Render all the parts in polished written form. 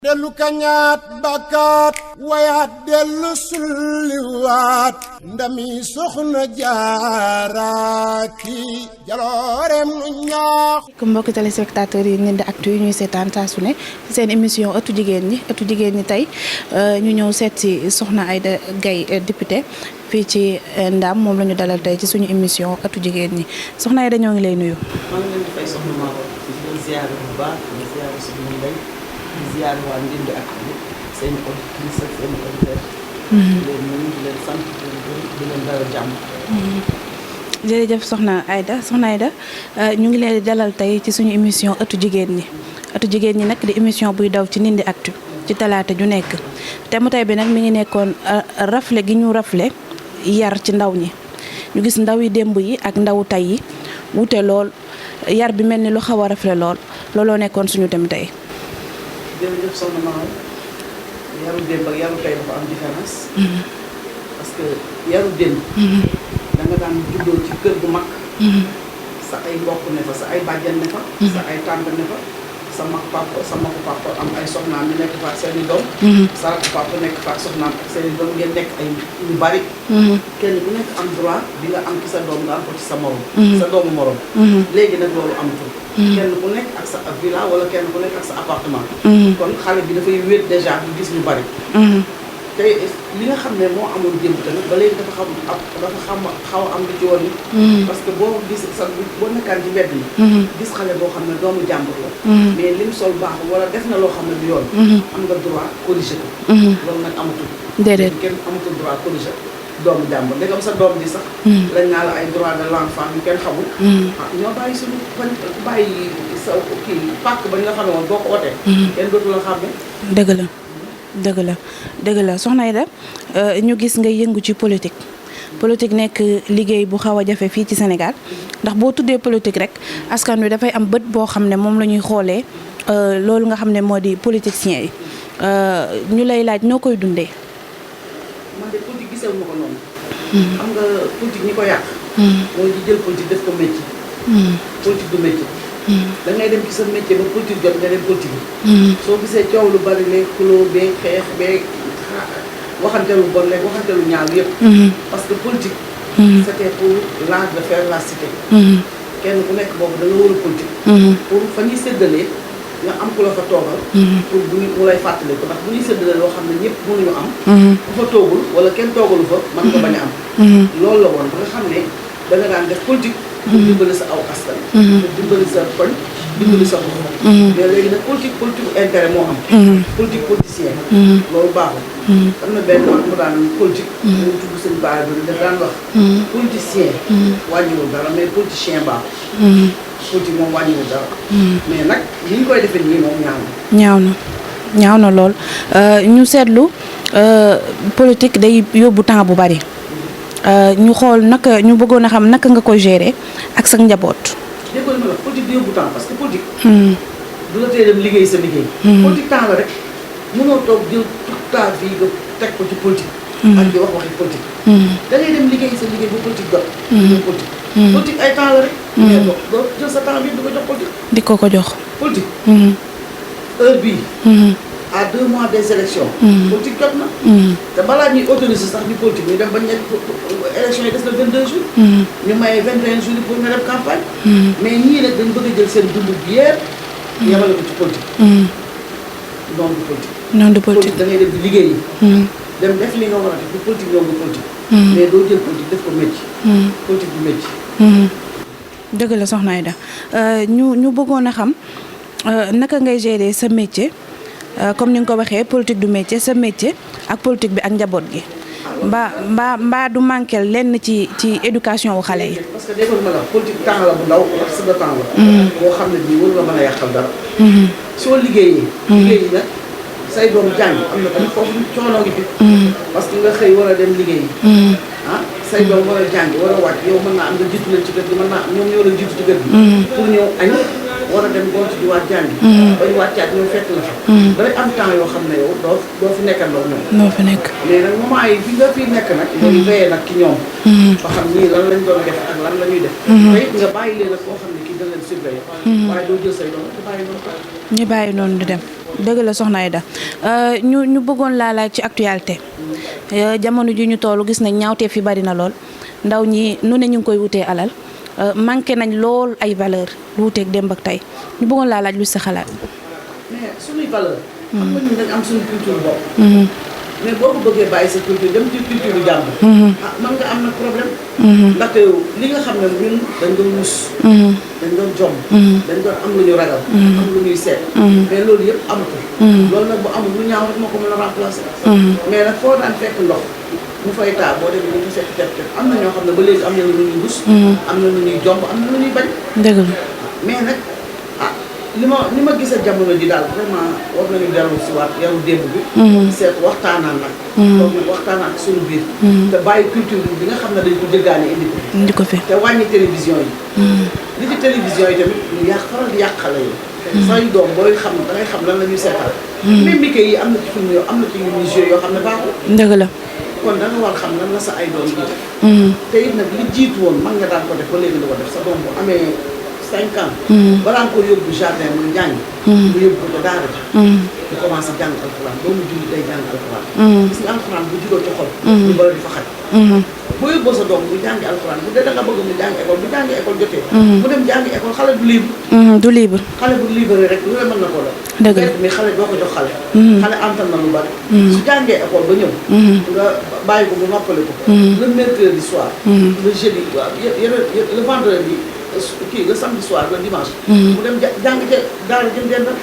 dellu kañaat bakkaat wayaat dellu sulliwaat ndami soxna jaaraaki jaloorem nu ñaax comme mbokki téléspectateurs yi ngeen di actu yi ñuy seetaan saa su ne ci seen émission ëttu jigéen ñi tey ñu ñëw seet si soxna Aïda Gaye député fii ci Ndam moom la ñu dalal tey ci suñu émission ëttu jigéen ñi soxna Aïda ñoo ngi lay nuyu. maa ngi leen di fay soxna Maodo di ziar bu baax di ziar suñu mbay di ziar waa Ndindi ak seen auditrice ak seen auditeur di leen nuyu di leen sant di leen dalal jàmm. jërëjëf soxna Aïda ñu ngi leen di dalal tey ci suñu émission ëttu jigéen ñi nag di émission buy daw ci Ndindy Actu ci talaata ju nekk te mu tey bi nag mi ngi nekkoon rafle gi ñu rafle yar ci ndaw ñi ñu gis ndaw yi démb yi ak ndaw tey yi wute lool yar bi mel ni lu xaw a rafle looloo nekkoon suñu dem tey. jërëjëf soxna Maodo yaru démb ak yaru tey dafa am différence. parce que yaru démb. da nga daan juddoo ci kër gu mag. sa ay mbokk ne fa sa ay bàjjan ne fa. sa ay tànt ne fa sa mag papa sa magu papa am ay soxnaam ñu nekk fa ak seen i doom. sa rakk papa nekk fa ak soxnaam ak seen i doom ngeen nekk ay ñu bari. kenn ku nekk am droit bi nga am ci sa doom nga am ko ci sa morom. sa doomu morom. léegi nag loolu amatul. kenn ku nekk ak sa villa wala kenn ku nekk ak sa appartement. kon xale bi dafay wéet déjà du gis ñu bari. te li nga xam ne moo amoon démb tamit ba léegi dafa xaw a am lu ci woon. parce que boo gis sa boo nekkaan ci mbedd mi. gis xale boo xam ne doomu jàmbur la. mais lim sol baaxul wala def na loo xam ne du yoon. am nga droit corriger ko. loolu nag amatul. déedéet kenn amatul droit corriger doomu jàmbur ndegam sa doom ji sax. lañ naa la ay droit de l'enfant yu kenn xamul. ñoo bàyyi suñu bàyyi sa kii pàcc ba ñu nga xam ne woon boo ko wootee. kenn dootu la xam ne. dëgg la soxna Aïda ñu gis nga yëngu ci politique nekk liggéey bu xaw a jafe fii ci Sénégal ndax boo tuddee politique rek askan wi dafay am bët boo xam ne moom la ñuy xoolee loolu nga xam ne moo di politiciens yi ñu lay laaj noo koy dundee. man de politique gisewu ma ko noonu. xam nga politique ñi ko yàq. mooy di jël politique def ko métier. politique du métier. da ngay dem ci sa métier ba politique jot nga dem politique bi. soo gisee coow lu bari léegi xuloo beeg xeex beeg waxante lu bon léegi waxante lu ñaaw yëpp. parce que politique. c'était pour l'art de faire la cité. kenn ku nekk boobu da nga war a politique. pour fa ñuy séddalee nga am ku la fa toogal. pour mu lay fàttali ko ndax bu ñuy séddalee loo xam ne ñëpp mënuñu am. ku fa toogul wala kenn toogalu fa mën nga bañ a am. loolu la woon ba nga xam ne da nga daan def politique. pour dimbali sa aw askan. pour dimbali sa koñ dimbali sa bopp. mais léegi nag politique intérêt moo am. politique politicien. loolu baaxul. am na benn wax mu daan politique. mu tudd seen baay bi daf daan wax. politicien. wàññiwul dara mais politicien baaxul. politique moom wàññiwul dara. mais nag li ñu koy defee nii moom ñaaw na lool ñu seetlu politique day yóbbu temps bu bari. ñu xool naka ñu bëggoon a xam naka nga koy gérer ak sa njaboot. déggoon ma la politique di yóbbu temps parce que politique. du la tee dem liggéey sa liggéey. politique temps la rek mënoo toog jël toute ta vie nga teg ko ci politique. ak di wax waxi politique. da ngay dem liggéey sa liggéey ba politique jot. politique ay temps la rek. mais doo jël sa temps bi di ko jox politique. di ko jox. politique. heure bii. à 2 mois des élections. politique jot na. te balaa ñuy autoriser sax ñu politique ñu dem ba ñett élections yi des na 22 jours. ñu maye 21 jours pour nga dem campagne. mais ñii nag dañ bëgg a jël seen dund bi yëpp. yemale ko ci politique. non du politique. da ngay dem di liggéey yi. dem def li nga war a def bu politique ñoom du politique. mais doo jël politique def ko métier. politique du métier. dëgg la soxna Aïda ñu bëggoon a xam naka ngay gérer sa métier. comme ni nga ko waxee politique du métier sa métier ak politique bi ak njaboot gi mbaa du manqué lenn ci éducation wu xale yi. parce que déggoon ma la politique temps la bu ndaw laps de temps la. boo xam ne bii waru la mën a yàqal dara. soo liggéeyee. liggéeyi nag say doom jàng am na tamit foofu coono ngi fi. parce que nga xëy war a dem liggéeyi. say doom war a jàng war a wàcc yow mën naa am nga jiitu leen ci kër gi mën naa am ñoom ñoo la jiitu ci kër gi. pour ñëw añ war a dem gont di waat jàngi ba ñu wàccaat ñëw fekk la fa day am temps yoo xam ne yow doo fi nekkandoo ñoom noo fi nekk mais nag moment yi fi nga fii nekk nag ngay veillé nag ci ñoom ba xam ñii lan lañ doon def ak lan la ñuy def te it nga bàyyi leen ak koo xam ne kii da leen surveiller waaye doo jël say doom di bàyyi noonu ko ñu bàyyi noonu di dem dëgg la soxna Aida ñu bëggoon laa laaj ci actualité jamono ji ñu toll gis nañ ñaawteef fi bari na lool ndaw ñi nu ne ñu ngi koy wutee alal manqué nañ lool ay valeur lu wuteeg démb ak tey ñu bëggoon laa laaj lu sa xalaat. mais suñuy valeur xam nga ñun dañ am suñu culture bopp mais boo ko bëggee bàyyi sa culture dem ci culture yu jàmm man nga am nag problème ndaxte li nga xam ne ñun dañ doon mus dañ doon jom dañ doon am lu ñu ragal am lu ñuy seet mais loolu yëpp amatul loolu nag bu amul lu ñaaw rek moo ko mën a remplacer mais nag foo daan fekk ndox mu fay taa boo demee ñu fekk tef am na ñoo xam ne ba léegi am na lu ñuy rus am na lu ñuy jomb am na lu ñuy bañ dëgg la mais nag li ma gisee jamono ji daal vraiment war nañu dellu si waat yaru démb bi seet waxtaanaan nag toog nag waxtaanaan suñu biir te bàyyi culture bi nga xam ne dañ ko jëggaane indi ko fi te wàññi télévision yi li ci télévision yi tamit ñu faral di yàq xale yi say doom booy xam da ngay xam lan la ñuy seetaan même Mickey yi am na ci film yoo am na ci yu ñuy joué yoo xam ne baaxul dëgg la kon da nga war xam lan la sa ay doom yi def te it nag li jiitu woon man nga daan ko def ba léegi da ko def sa doom bu amee 5 ans balaa nga ko yóbbu jardin muy jàng mu yóbbu ko ca daara ji di commencé jàng alxuraan doomu jullit day jàng alxuraan gis nga alxuraan bu jugoo ci xol ñu bëri di fa xaj boo yóbboo sa doom mu jàngi alxuraan bu dee da nga bëgg mu jàngi école bu jàngi école jotee mu dem jàngi école xale du libre xale bu libre rek lu ne mën na ko la dëgg la mais xale doo ko jox xale xale antal na lu bari su jàngee école ba ñëw nga bàyyi ko mu noppale ko le mercredi soir le jeudi waaw le vendredi kii le samedi soir le dimanche mu dem jàng ca daara jëm dendal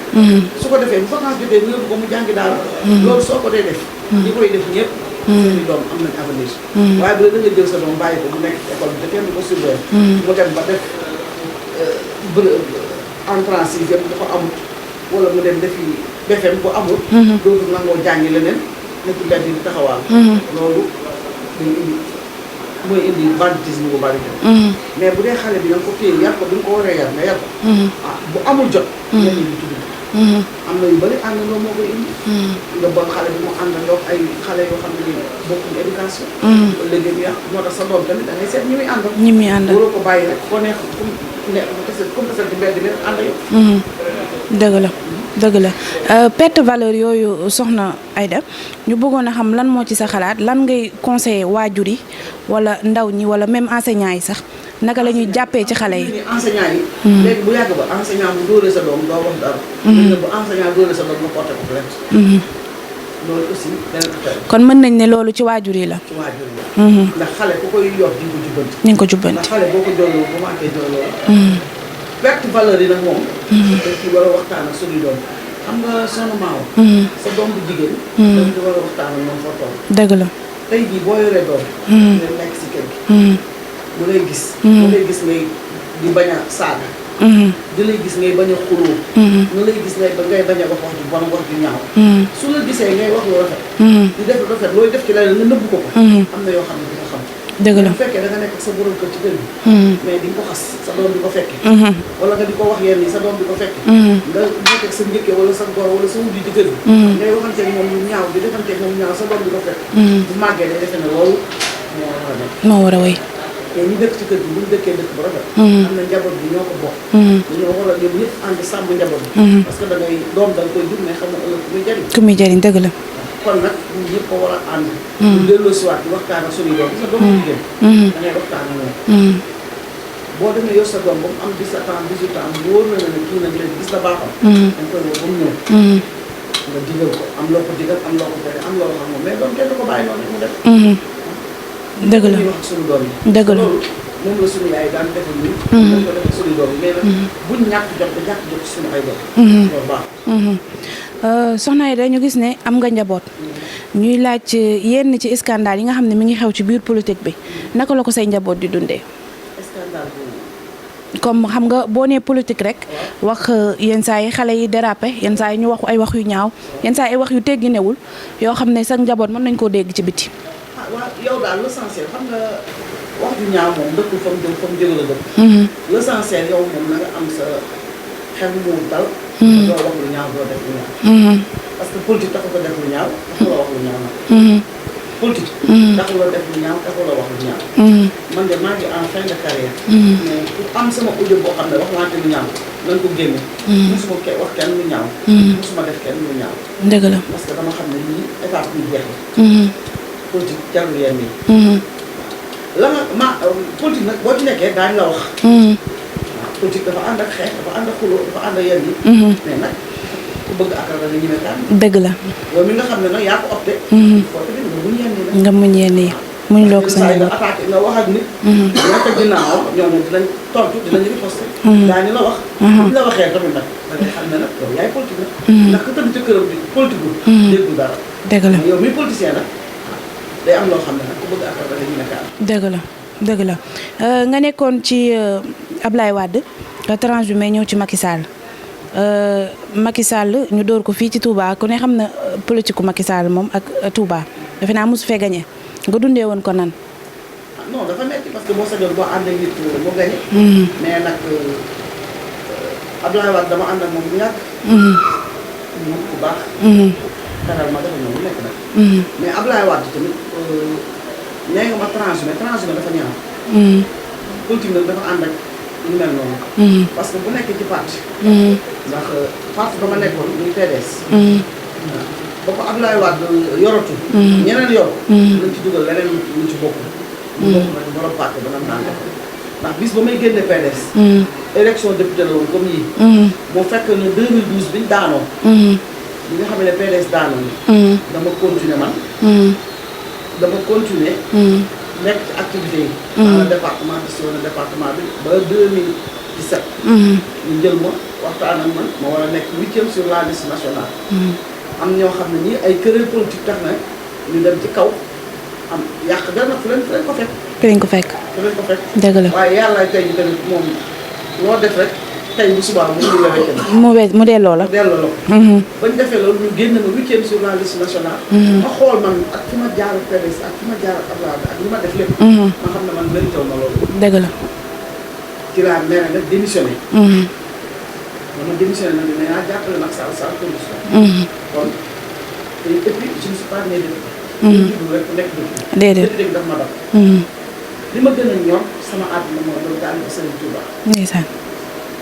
su ko defee bu vacance jotee mu yóbbu ko mu jàngi daara loolu soo ko dee def ñi koy def ñëpp seeni doom am nañ avenir waaye bu la da nga jël sa doom bàyyi ko mu nekk école bi te kenn du ko surveiller mu dem ba def entrant sixième dafa amul wala mu dem defi BFEM bu amul dootul nangoo jàngi leneen nekk mbedd di taxawaal loolu day indi mooy indi banditisme bu bari mais bu dee xale bi da nga ko téye yar ko bi nga ko waree yar nga yar ko bu amul jot yenn yi tudd am na yu bëri àndandoo moo koy indi nga bon xale bi mu àndandoo ay xale yoo xam ne ni bokkuñu éducation léegi ñu yàq moo tax sa doom tamit da ngay seet ñi muy àndal waroo ko bàyyi rek foo neex comme que ci mbedd bi ànd yow dëgg la perte valeur yooyu soxna Aida ñu bëggoon a xam lan moo ci sa xalaat lan ngay conseiller waajur yi wala ndaw ñi wala même enseignant yi sax naka la ñuy jàppee ci xale yi. enseignant yi. léegi bu yàgg ba enseignant bu dóoree sa doom doo wax dara. bu enseignant dóoree sa doom nga porté ko plainte. loolu aussi kon mën nañ ne loolu ci waajur yi la. ci waajur yi la. ndax xale ku koy yor di nga ko jubbanti. ni nga ko jubbanti ndax xale boo ko jolloo bu manqué jolloo. perte valeur yi nag moom. dañ ci war a waxtaan ak suñu doom. xam nga sonu maaw. sa doom bu jigéen. dañ ci war a waxtaan ak moom foo toll. dëgg la. tey jii boo yoree doom. ngay nekk si kër gi. mu lay gis. mu lay gis ngay di bañ a saaga. di lay gis ngay bañ a xuloo. mu lay gis ngay bañ a wax wax ju bon wax ju ñaaw. su la gisee ngay wax lu rafet. di def lu rafet looy def ci leneen nga nëbb ko ko. am na yoo xam ne di nga xam. dëgg la bu fekkee da nga nekk sa borom kër ci kër gi. mais di nga ko xas sa doom di ko fekke. wala nga di ko wax yenn yi sa doom di ko fekke. nga nekk ak sa njëkke wala sa goro wala sa wujj ci kër gi. ngay waxanteeg moom lu ñaaw di defanteeg moom ñaaw sa doom di ko fekke. bu màggee day defe ne loolu moo war a nekk. moo war a wéy. te ñu dëkk ci kër gi bu ñu dëkkee dëkk bu rafet. am na njaboot bi ñoo ko bokk. dañoo war a ñoom ñëpp ànd sàmm njaboot bi. parce que da ngay doom da nga koy jur mais xam nga ëllëg ku muy jariñ. ku muy jariñ dëgg la. kon nag ñun ñëpp ko war a ànd. ñu delloo si waat di waxtaan ak suñu doom gis nga doomu jigéen. da ngay waxtaan ak moom. boo demee yor sa doom ba mu am 17 ans 18 ans wóor na ne kii nag léegi gis la baaxam. da nga koy woo ba mu ñëw. nga digal ko am loo ko digal am loo ko tere am loo ko xam moom mais doom kenn du ko bàyyi noonu mu def. dëgg la ñu wax ak suñu doom yi. dëgg la loolu moom la suñu yaay daan defal nii. dañ ko defal suñu doom yi mais nag buñ ñàkk jot ba ñàkk jot suñu ay doom. loolu baax. soxna Aida ñu gis ne am nga njaboot ñuy laaj yenn ci scandale yi nga xam ne mi ngi xew ci biir politique bi naka la ko say njaboot di dundee. scandale boobu. comme xam nga boo nee politique rek wax yenn saa yi xale yi dérapé yenn saa yi ñu wax ay wax yu ñaaw yenn saa yi ay wax yu tegginewul yoo xam ne sa njaboot mën nañ koo dégg ci biti. waaw yow daal l'essentiel xam nga wax ju ñaaw moom dëkkul fa mu jóge la dëkk. l'essentiel yow moom na nga am sa xel mu dal. doo wax lu ñaaw doo def lu ñaaw. parce que politique taxul ko def lu ñaaw taxul la wax lu ñaaw nag. politique. taxul la def lu ñaaw taxul la wax lu ñaaw. man de maa ngi en fin de carrière. mais ku am sama audio boo xam ne wax naa te lu ñaaw nañ ko génne. musuma wax kenn lu ñaaw. musuma def kenn lu ñaaw. dëgg la parce que dama xam ne lii étape bi jeex la. politique jarul yenn yi. la nga politique nag boo ci nekkee daañu la wax. waaw politique dafa ànd ak xeex dafa ànd ak xuloo dafa ànd ak yenn yi. mais nag ku bëgg akara la ñu ne kaan. dëgg la yow mi nga xam ne nag yaa ko opté. foofu tamit nga muñ yenn yi nag. nga muñ yenn yi muñ loo ko sa nga attaqué nga wax ak nit. nga teg ginnaaw ñoom dinañ tontu dinañ riposte. daañu la wax. buñ la waxee tamit nag da ngay xam ne nag yow yaay politique nag. ndax ku tëdd ci këram bi politique gu. déggul dara. dëgg la yow mi politicien nag day am loo xam ne nag ku bëgg akara la ñu ne kaan. dëgg la dëgg la nga nekkoon ci Ablaye Wade transhumé ñëw ci Macky Sall Macky Sall ñu dóor ko fii ci Touba ku ne xam na politique ku Macky Sall moom ak Touba defe naa mosu fee gagné nga dundee woon ko nan. non dafa metti parce que boo sañoon boo ànd ak nit mu gagné. mais nag Ablaye Wade dama ànd ak moom bu ñàkk. moom bu baax. xaral ma dafa ñëw bu nekk nag. mais Ablaye Wade tamit nee nga ma transhumé dafa ñaaw. politique nag dafa ànd ak lu mel noonu. parce que bu nekkee ci parti. ndax parti ba ma nekkoon muy PDS. ba ko Ablaye Wade yoratu. ñeneen yor. nañ ci dugal leneen ñu ci bokk. ñu bokk nag borom parti ba nam daan def ndax bis ba may génne PDS. élection député la woon comme yii. moo fekk ne 2012 biñ daanoo. li nga xam ne PDS daanoo. dama continuer man. dama continuer. nekk ci activité yi. dans le département bi si woon département bi ba 2017. ñu jël ma waxtaan ak man ma war a nekk 8e sur la liste nationale. am ñoo xam ne ñii ay querelle politique tax na ñu dem ci kaw am yàq dara nag fu leen ko fekk. fu leen ko fekk. fu leen ko fekk. dëgg la waaye yàlla tey jii tamit moom loo def rek tey bu subaa mu ngi lay wecc. mu delloo la. delloo la ko. bañ defee loolu ñu génn ma 8e sur la liste nationale. ma xool man ak fi ma jaar ak PDS ak fi ma jaar ak Abdoulaye ak li ma def lépp. ma xam ne man mérité wu ma loolu. dëgg la. ci laa nee nag démissionné. ma démissionné nag dina yaa jàppale nag sa condition. kon et puis je ne suis pas né député. juddu rek nekk député. déedéet député bi daf ma dab. li ma gën a ñor sama àdduna moo doon daal di Serigne Touba. ndeysaan.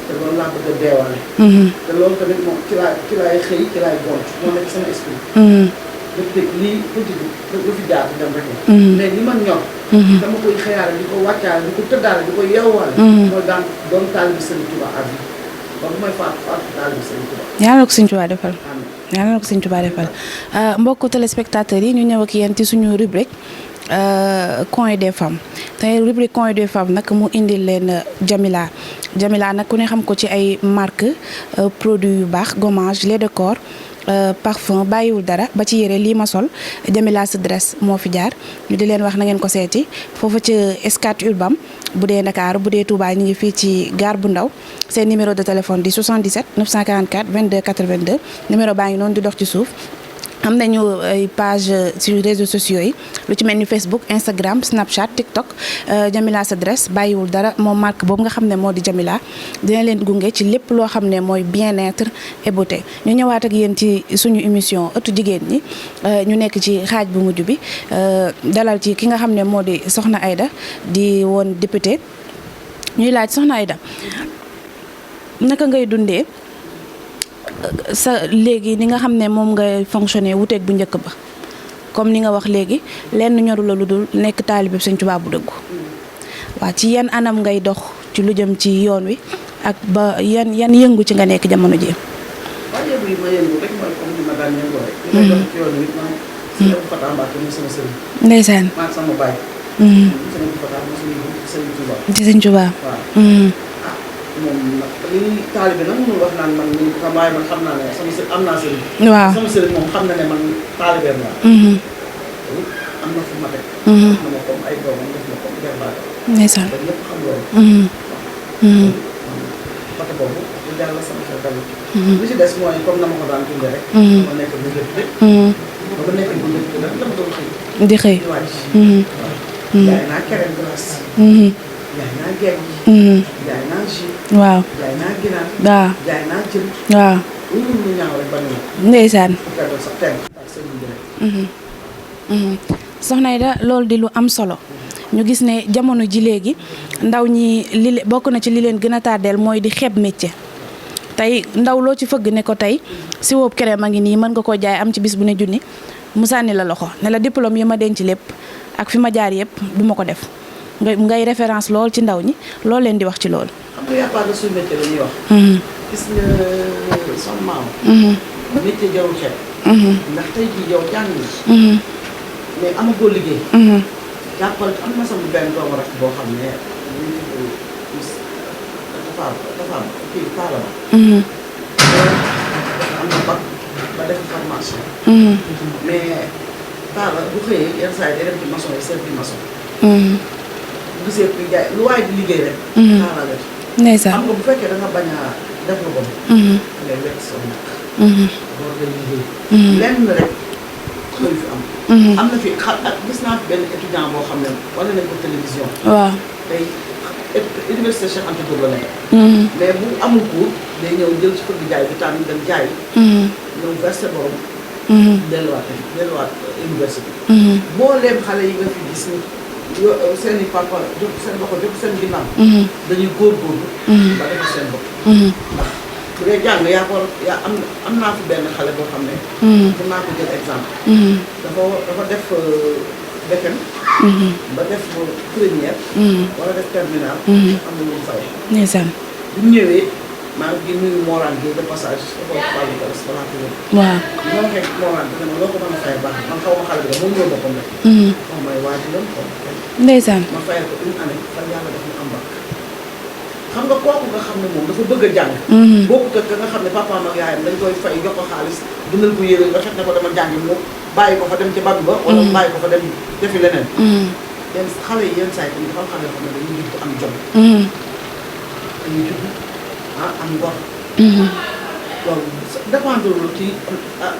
te loolu laa bëgg a deewaale. te loolu tamit moom ci laay xëy ci laay gont moo nekk sama esprit. dëgg lii politique bi lu fi jaar di dem rek la. mais li ma ñor. dama koy xëyaale di ko wàccaale di ko tëddaale di ko yeewaale. mooy daan doon taalibe Serigne Touba at yi ba bu may faatu taalibe Serigne Touba. yàlla na ko Serigne Touba defal. yàlla na ko Serigne Touba defal mbokku téléspectateurs yi ñu ñëw ak yéen ci suñu rubrique coin des femmes tey rubrique coin des femmes nag mu indil leen Jamila nag ku ne xam ko ci ay marque produit yu baax gommage lait de corps parfum bàyyiwul dara ba ci yére lii ma sol Jamila se dresse moo fi jaar ñu di leen wax na ngeen ko seeti foofu ci Scat Urbam bu dee Dakar bu dee Touba ñu ngi fii ci gare bu ndaw seen numéro de téléphone di 77 944 22 82 numéro baa ngi noonu di dox ci suuf. am nañu ay page sur réseaux sociaux yi lu ci mel ni Facebook Instagram Snapchat TikTok Jamila s'adresse bàyyiwul dara moom marque boobu nga xam ne moo di Jamila dina leen gunge ci lépp loo xam ne mooy bien-être et beauté ñu ñëwaat ak yéen ci suñu émission ëttu jigéen ñi ñu nekk ci xaaj bu mujj bi dalal ci ki nga xam ne moo di Soxna Aida di woon député ñuy laaj Soxna Aida naka ngay dundee sa léegi ni nga xam ne moom nga fonctionner wuteeg bu njëkk ba comme ni nga wax léegi lenn ñoru la lu dul nekk taalibe Sëñ Tuubaa bu dëggu waaw ci yan anam ngay dox ci lu jëm ci yoon wi ak ba yan yëngu ci nga nekk jamono ji. waaw yëngu yi ma yëngu rek mooy comme ni ma daan yëngoo rek. li may dox ci yoon wi man. si Abdou Fatah Mbacke mooy sama sëriñ. ndeysaan. maa sama baay. sama Abdou Fatah mooy sama Sëriñ Tuubaa. ci Sëñ Tuubaa. waaw. moom nag li taalibe nag mënul wax naan man mii xam waaye man xam naa ne sama sëriñ am naa sëriñ. waaw sama sëriñ moom xam na ne man taalibeem laa. am na fu ma teg. def na ma comme ay doomam def na comme jarbaatam. ndeysaan. ba ñëpp xam loolu. waaw. côté boobu du jàll sama xel tamit. li ci des mooy comme na ma ko daan dundee rek. ma nekk bu njëkk rek. ba ba nekk bu njëkk rek la ma doon xëy. di xëy. di wàcc. waaw. jaay naa kereen glace. jaay naa géej jaay naa jus waaw jaay naa ginaar waaw jaay naa jën waaw lu mu ñaaw rek ba ne ndeysaan feebar sax teg ak seen rek soxna Aida loolu di lu am solo ñu gis ne jamono ji léegi ndaw ñi bokk na ci li leen gën a tardeel mooy di xeeb métier tey ndaw loo ci fëgg ne ko tey si woob crème a ngi nii mën nga koo jaay am ci bis bu ne junni mu sànni la loxo ne la diplôme yi ma denc lépp ak fi ma jaar yëpp du ma ko def ngay référence lool ci ndaw ñi loolu leen di wax ci loolu. xam nga yàppaat la suñu métier la ñuy wax. gis nga son maam. métier jarul xeeb. ndax tey jii yow jàng na. mais amagoo liggéey. jàppal am na sama benn doomu rek boo xam ne dafa am kii Talla ba. am na bac ba def formation. mais Talla bu xëyee yenn saa yi day dem ci maçon yi seet di maçon. bu gisee kuy jaay lu waay di liggéey rek. Talla la ci. ndeysaan xam nga bu fekkee da nga bañ a def lu bon. ngay wekk sa nag. loolu ngay liggéey. lenn rek xëy fi am. am na fi ak gis naa fi benn étudiant boo xam ne wala nañ ko télévision. waaw tey université Cheikh Anta Diop la nekk. mais bu amul cours day ñëw jël ci kër gi jaay vitamine dem jaay. ñëw versé borom. delluwaat université. boo leen xale yi nga fi gis ni seen i papa jóg seen loxo jóg seen ginnaaw. dañuy góorgóorlu. ba def seen bopp. ndax bu dee jàng yaa ko am naa fi benn xale boo xam ne. mën naa ko jël exemple. dafa def BFEM. ba def première. wala def terminal. am na lu mu fay. ndeysaan bu ñu ñëwee maa ngi nuyu Morane Gueye de passage dafa fàllu ko restaurant bi. waaw bi ma waxee Morane dina ma loo ko mën a fay baax man xaw ma xale bi moom ñëw boppam rek. moom mooy waajuram ko. ndeysaan ma fayal ko une année fan yàlla def na am bac. xam nga kooku nga xam ne moom dafa bëgg a jàng. bokkut ak nga xam ne papaam ak yaayam dañ koy fay jox ko xaalis dundal ko yére nga fekk ne ko dama jàngi mu bàyyi ko fa dem ci bag ba. wala mu bàyyi ko fa dem defi leneen. yenn xale yi yenn saa yi dafa am xale yoo xam ne dañuy judd am jom. dañuy judd am ngor. loolu dépendre lu ci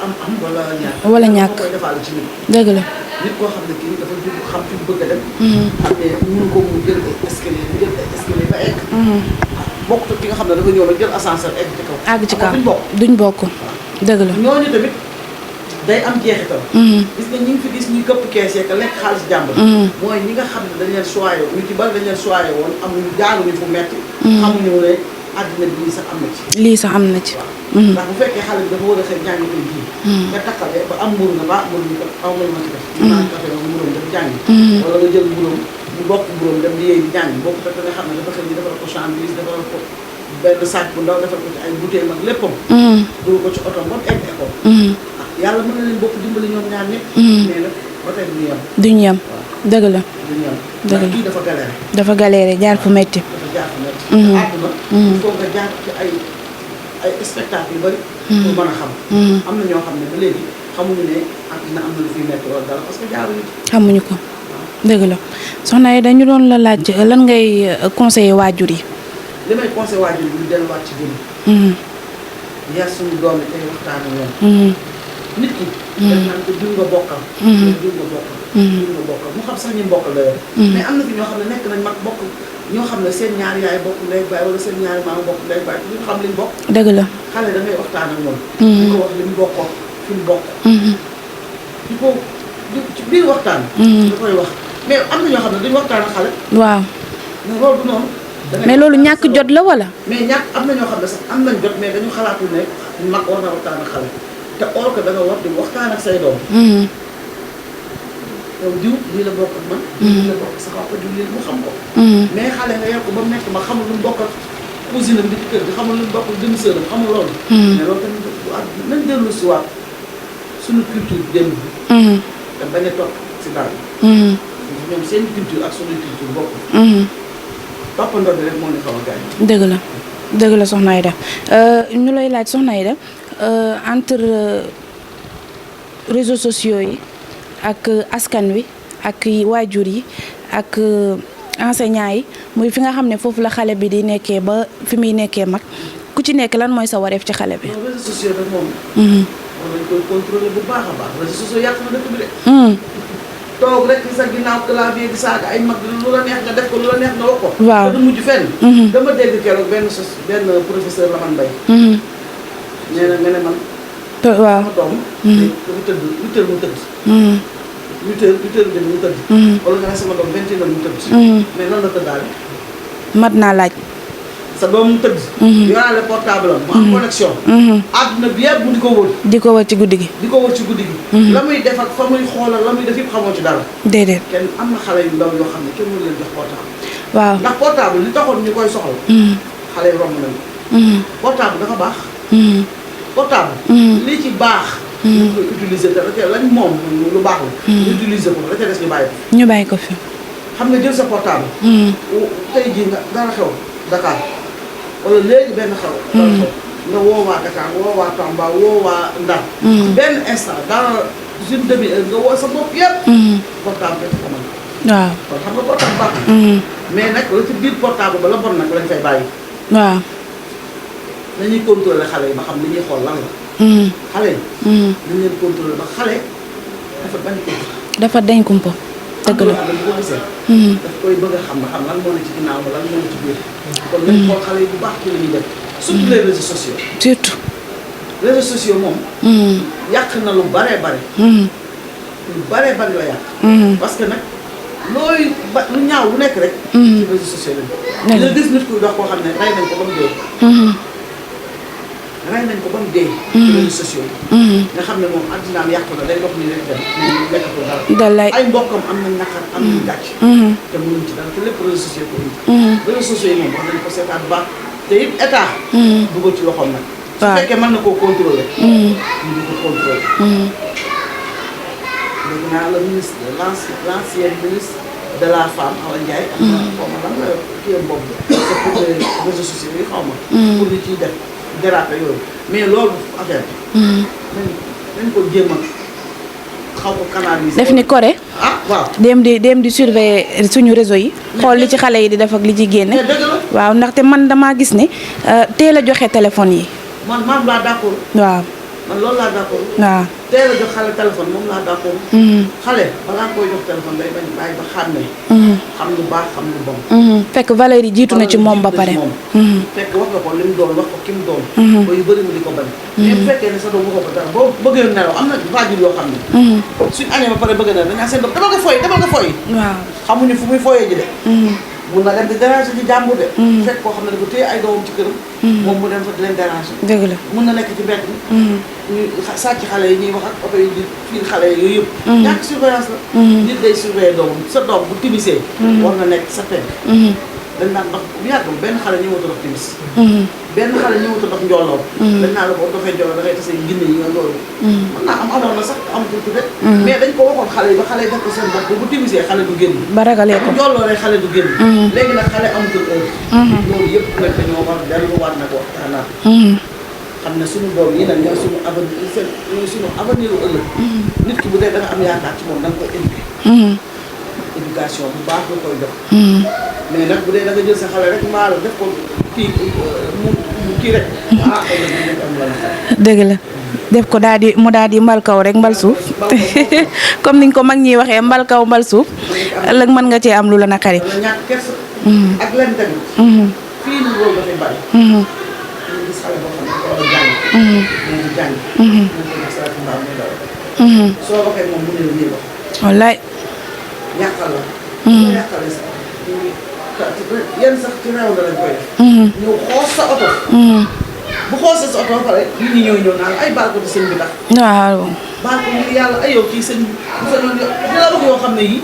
am wala ñàkk. wala ñàkk koy defaale ci nit. dëgg la. nit koo xam ne kii dafa judd xam fi mu bëgg a dem. xam ne mënu ko mu jël escalier ba egg. bokkut ak ki nga xam ne dafa ñëw rek jël ascenseur egg ci kaw. àgg ci kaw duñ bokk. duñ bokk dëgg la. ñooñu tamit day am jeexital. gis nga ñi ngi fi gis ñuy këpp kees yeeg lekk xaalis jàmbur. mooy ñi nga xam ne dañ leen choyé ñu ci bari dañ leen choyé woon amuñu jaaruñu fu metti. xamuñu ne àddina bi lii sax am na ci. lii sax am na ci. ndax bu fekkee xale bi dafa war a xëy jàngi koy ji. nga takkalee ba am mburu nga ba mburu ñu ko aw nga ma ci def. naan café moom mburóom dafa jàngi. wala nga jël mburóom ñu bokk mburóom dem di yéey di jàngi bokk fekk nga xam ne dafa xëy ñu defal ko chandise defal ko benn sac bu ndaw defal ko ci ay bouteille mag léppam. dugal ko ci oto ba mu egg école. yàlla mën na leen bokk dimbali ñoom ñaar ñëpp. mais nag ba tey duñu yem. duñu yem dëgg la. duñu yem. dëgg la kii dafa galéré. dafa galéré jaar fu metti. dafa jaar fu metti. àdduna. il faut nga jaar ci ay spectacle yu bari. pour mën a xam. am na ñoo xam ne ba léegi xamuñu ne àddina am na lu fiy metti wala dara parce que jaaruñu. xamuñu ko dëgg la soxna yi dañu doon la laaj lan ngay conseiller waajur yi. li may conseiller waajur yi ñu delluwaat ci dund. yar suñu doom yi tey waxtaan ak ñoom. nit ki. dañ naan ko diw nga bokkal. diw nga bokkal. diw nga bokkal mu xam sax ñu bokkal la yor. mais am na fi ñoo xam ne nekk nañ mag bokk ñoo xam ne seen ñaari yaay bokk ndey baay wala seen ñaari maam bokk ndey baay ñu xam liñ bokk. dëgg la xale da ngay waxtaan ak moom. di ko wax li mu bokkoo fi mu bokk. di ko ci biir waxtaan. da koy wax mais am na ñoo xam ne duñ waxtaan ak xale. waaw mais loolu du noonu. mais loolu ñàkk jot la wala. mais ñàkk am na ñoo xam ne sax am nañ jot mais dañu xalaatul ne mag war na waxtaan ak xale te or que da nga war di waxtaan ak say doom. yow diw lii la bokk ak man. lii la bokk sa papa diw lii mu xam ko. mais xale nga yor ko ba mu nekk ma xamul lu mu bokk ak cousine am bi ci kër gi xamul lu mu bokk ak demi-sœur am xamul loolu. mais loolu tamit du at nañ dellu si waat suñu culture démb bi. te bañ a topp si daal. ñoom seen culture ak suñu culture bokk. toppandoo bi rek moo ñu xaw a gaañ. dëgg la dëgg la soxna Aida ñu lay laaj soxna Aida entre réseaux sociaux yi ak askan wi ak waajur yi ak enseignants yi muy fi nga xam ne foofu la xale bi di nekkee ba fi muy nekkee mag ku ci nekk lan mooy sa wareef ci xale bi. non réseaux sociaux nag moom. war nañ koy contrôler bu baax a baax réseaux sociaux yàq na dëkk bi de. toog rek ci sa ginnaaw clavier di saaga ay mag lu la neex nga def ko lu la neex nga wax ko. waaw te du mujj fenn. dama dégg keroog benn professeur Lamane Mbaye. nee na nga ne man. waaw sama doom. dafa tëdd 8 heures mu tëdd. 8 heures mu tëdd. wala nga ne sama doom 21 heures mu tëdd. mais lan la tëddaale. mat naa laaj. sa doom mu tëdd. yoraale portable am mu am connexion. àdduna bi yëpp mu di ko wër. di ko wër ci guddi gi. di ko wër ci guddi gi. la muy def ak fa muy xoolal la muy def yëpp xamoo ci dara. déedéet. kenn am na xale yu ndaw yoo xam ne kenn mënu leen jox portable. waaw ndax portable li taxoon ñu koy soxla. xale yi romb nañu. portable dafa baax. portable. li ci baax. ñu koy utiliser te lañ moom lu baax la. ñu utiliser ko la ca des ñu bàyyi ko. ñu bàyyi ko fi. xam nga jël sa portable. tey jii nga dara xew Dakar wala léegi benn xew. dara xew nga woo waa Dakar woo waa Tamba woo waa Ndar. benn instant dans une demi-heure nga woo sa bopp yëpp. portable dafa ko mën. waaw kon xam nga portable baax na. mais nag la ci biir portable ba la bon nag lañ fay bàyyi. waaw. nañuy contrôler xale yi ba xam li ñuy xool lan la. xale yi. nañ leen contrôler ba xale dafa bañ ko. dafa dañ kumpa. dëgg la am na ko gisee. daf koy bëgg a xam lan moo ne ci ginnaaw lan moo ne ci biir. kon nañ xool xale yi bu baax ci li ñuy def. surtout les réseaux sociaux. surtout. réseaux sociaux moom. yàq na lu baree bare. lu baree bari la yàq. parce que nag looy lu ñaaw lu nekk rek. ci réseaux sociaux lañ. nga gis nit kuy dox koo xam ne rey nañ ko ba mu dee. rey nañ ko ba mu dee. ci réseaux sociaux yi. nga xam ne moom addinaam yàqu na day dox nii rek dem lekkatul dara. dalay ay mbokkam am nañ naqar am nañ gàcc. te mënuñ ci dara te lépp réseaux sociaux ko indi. réseaux sociaux yi moom wax nañ ko seetaan bu baax te it état. dugal ci loxoom nag. su fekkee mën na koo contrôler. ñu di ko contrôler. léegi naa la ministre l'ancien ministre de la femme Awa Ndiaye. am na xaw ma lan la kii am boobu c'est pour les réseaux sociaux yi xaw ma. pour ñu ciy def déraper yooyu mais loolu affaire bi. nañ ko jéem a xaw ko canaliser. def ni Corée. ah waaw. dem di surveiller suñu réseau yi. xool li ci xale yi di def ak li ci génne. mais dëgg la. waaw ndaxte man damaa gis ne teel a joxe téléphone yi. man laa d'accord. waaw. man loolu laa d'accord. waaw. teel a jox xale téléphone moom laa d'accord. xale balaa nga koy jox téléphone day bañ bàyyi ba xàmmee. xam lu baax xam lu bon. fekk valeur yi jiitu na ci moom ba pare. fekk wax nga ko li mu doon wax ko ki mu doon. ba yu bëri mu di ko bañ. mais bu fekkee ne sa doom waxoo ko dara boo bëggee nelaw am na waajur yoo xam ne. suñ añee ba pare bëgg na dañu naan seen doom demal nga fooy. waaw. xamuñu fu muy fooyee ji de. mun na dem di déranger ci jàmbur de. fekk koo xam ne dafa téye ay doomam ci këram. moom mu dem fa di leen déranger. dëgg la. mun na nekk ci mbedd mi. ñu sàcc xale yi ñuy wax ak oto yi di fiir xale yi yooyu yëpp. ñàkk surveillance la. nit day surveiller doomam sa doom bu timisee. war na nekk sa penk. dañ naan ndox bu yàggul benn xale ñëwatu ndox timis. benn xale ñëwatu ndox njooloor. dañ naan la boo doxee njooloor da ngay tase ginne yi nga loolu. mën naa amoon na sax am tuuti de. mais dañ ko waxoon xale yi ba xale yi def ko seen bopp bu timisee xale du génn. ba ragalee ko njoolooree xale du génn. léegi nag xale amatul heure. loolu yëpp nag dañoo war delluwaat nag waxtaanaat. xam ne suñu doom yi nag ñooy suñu avenir ñooy suñu avenir u ëllëg. nit ki bu dee da nga am yaakaar ci moom da nga koy éduquer. éducation bu baax nga koy jox. mais nag bu dee da nga jël sa xale rek maa la def ko kii mu kii rek. dëgg la def ko daal di mbal kaw rek mbal suuf comme niñ ko mag ñi waxee mbal kaw mbal suuf ëllëg mën nga cee am lu la naqari. wala ñàkk kersa. ak lenn tamit. fii nii loolu dafay bari. ñu gis xale boo xam ne dafa war a jàng. mais du jàng. ñu koy gis rek mbaa muy daw. soo waxee moom mu ne la nii wax. wallaay. yàqal la. yàqale sax yenn sax ci réew la lañ koy def. ñëw xoos sa oto. bu xoosee sa oto ba pare nit ñi ñëw naan ay baal ko ci sëñ bi tax. waaw. baal ko ngir yàlla ay yow kii sëñ bi bu fekkoon dina wax yoo xam ne yii.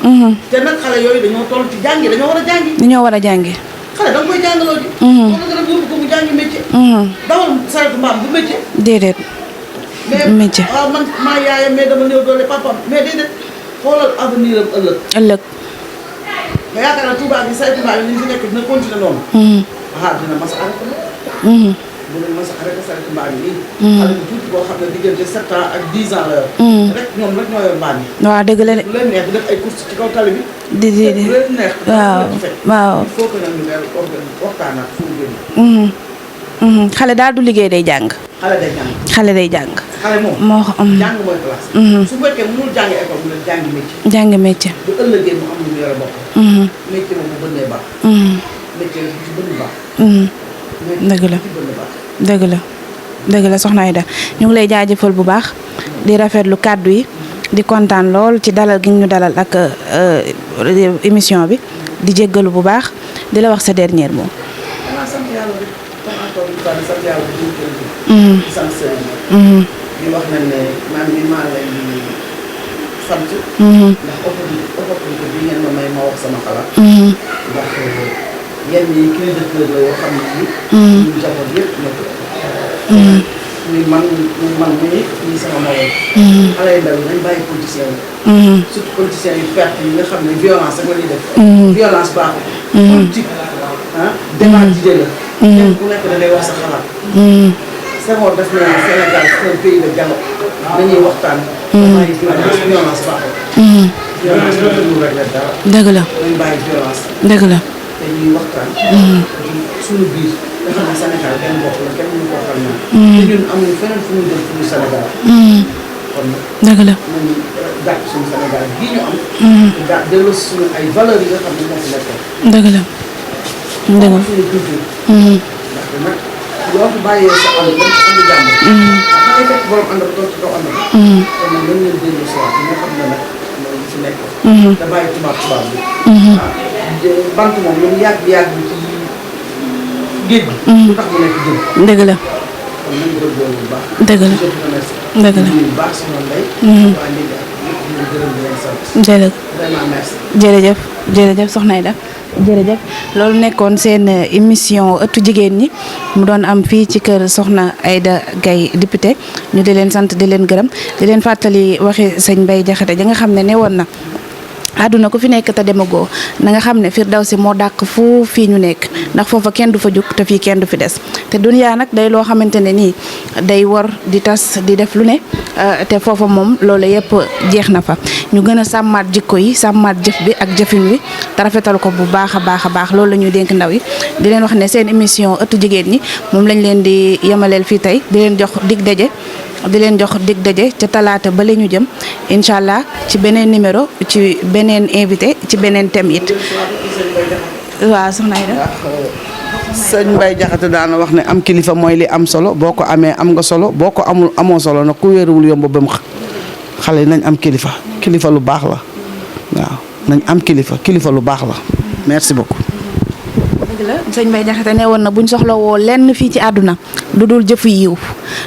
te nag xale yooyu dañoo toll ci jàngi dañoo war a jàngi. dañoo war a jàngi. xale da nga koy jàngaloo ji. wala nga dem yóbbu ko mu jàngi métier. dawal saretu mbaam bu métier. déedéet. métier mais waaw man maa yaayam mais dama néew doole papam mais déedéet xoolal avenir am ëllëg. ëllëg. nga yaakaar naa Touba bi saretu mbaam yi ñu fi nekk dina continuer noonu. dina mas a arrêté la. bu dee mas a arrêté saretu mbaam yi. xale bu tuuti boo xam ne diggante 7 ans ak 10 ans la yor. rek ñoom rek ñoo yor mbaam yi. waaw dëgg la de. bu leen neex di def ay courses ci kaw tali bi. di bu leen neex. waaw waaw. il faut que nag ñu mel waxtaanaat fu mu génn. xale daal du liggéey day jàng. xale day jàng. xale day jàng. xale moom. moo jàng mooy classe. su fekkee mënul jàng école mu ne jàngi métier. jàng métier. bu ëllëgee mu am lu mu yore bopp. métier moom bu bënnee baax. métier la ci bënn baax. dëgg la dëgg la dëgg la soxna Aida ñu ngi lay jaajëfal bu baax di rafetlu kàddu yi di kontaan lool ci dalal gi ñu dalal ak émission bi di jéggalu bu baax di la wax sa dernier mot. xanaa sant yàlla rek comme encore une fois sant yàlla bu ñu di sant sëriñ di wax nañ ne man mi maa leen di sant. ndax opportunité bi ngeen ma may ma wax sama xalaat. ndax yenn yi cri de cœur la yoo xam ne nii. ñu njaboot yëpp ñoo ko. muy man muy sama morom. xale yu ndaw yi nañ bàyyi politiciens yi. surtout politiciens yu perte yi nga xam ne violence rek la ñuy def. violence baaxul. politique débat d'idée la. kenn ku nekk da ngay wax sa xalaat. Senghor def na Sénégal c'est un pays de dialogue. nañuy waxtaan. bàyyi violence baaxul. violence bi du régler dara. dëgg la nañ bàyyi violence. dëgg la. te ñuy waxtaan. suñu biir nga xam ne Sénégal benn bopp la kenn mënu koo xam ne. te ñun amuñu feneen fu ñu jëm fu ñu Sénégal. kon dëgg la nañu gàtt suñu Sénégal bii ñu am. gaa delloo suñu ay valeurs yi nga xam ne moo fi nekkoon. dëgg la dëgg la suñu culture. ndaxte nag loo fi bàyyee sa ànd dem andi jàmm. da ngay fekk borom ànd ak toog ci kaw ànd ak. kon nag nañ leen dellu si waat ñi nga xam ne nag mooy li fi nekk. da bàyyi tubaab bi. bant moom lu mu yàgg ci géej gi. lu tax mu nekk jëm. dëgg la kon nañ góorgóorlu bu baax. dëgg la dëgg la bu baax soxna Ndeye. waa léegi ak ñëpp ñu ngi gërëm di leen sant. vraiment merci. jërëjëf soxna Aida jërëjëf loolu nekkoon seen émission ëttu jigéen ñi mu doon am fii ci kër soxna Aida Gaye député ñu di leen sant di leen gërëm di leen fàttali waxi sëñ Mbaye Diakhaté ja nga xam ne woon na àdduna ku fi nekk te demagoo na nga xam ne Firdawsi moo dàq fu fii ñu nekk ndax foofa kenn du fa jug te fii kenn du fi des te duniyaa nag day loo xamante ne nii day wor di tas di def lu ne te foofa moom loolu yëpp jeex na fa ñu gën a sàmmaat jikko yi sàmmaat jëf bi ak jëfin wi te rafetal ko bu baax a baax loolu la ñuy dénk ndaw yi di leen wax ne seen émission ëttu jigéen ñi moom lañ leen di yemaleel fii tey di leen jox dig daje ca talaata ba la ñu jëm incha allah ci beneen numéro ci beneen invité ci beneen thème it. waaw soxna Aida. sëñ Mbaye Diakhaté daana wax ne am kilifa mooy li am solo boo ko amee am nga solo boo ko amul amoo solo nag ku wéeruwul yomb ba mu xale yi nañ am kilifa lu baax la waaw nañ am kilifa lu baax la merci beaucoup. dëgg la sëñ Mbaye Diakhaté ne woon na buñ soxla woo lenn fii ci àdduna lu dul jëfu yiw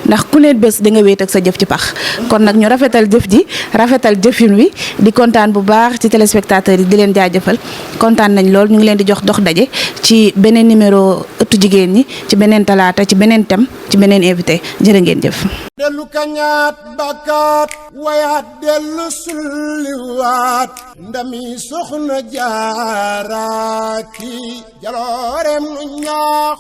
ndax ku ne bés da nga wéet ak sa jëf ci pax kon nag ñu rafetal jëf ji rafetal jëfin wi di kontaan bu baax ci téléspectateurs yi di leen jaajëfal kontaan nañ lool ñu ngi leen di jox dox daje ci beneen numéro ëttu jigéen ñi ci beneen talaata ci beneen thème ci beneen invité jërë ngeen jëf. dellu kañaat bakkaat wayaat dellu sulliwaat ndami soxna jaaraaki jaloorem nu ñaax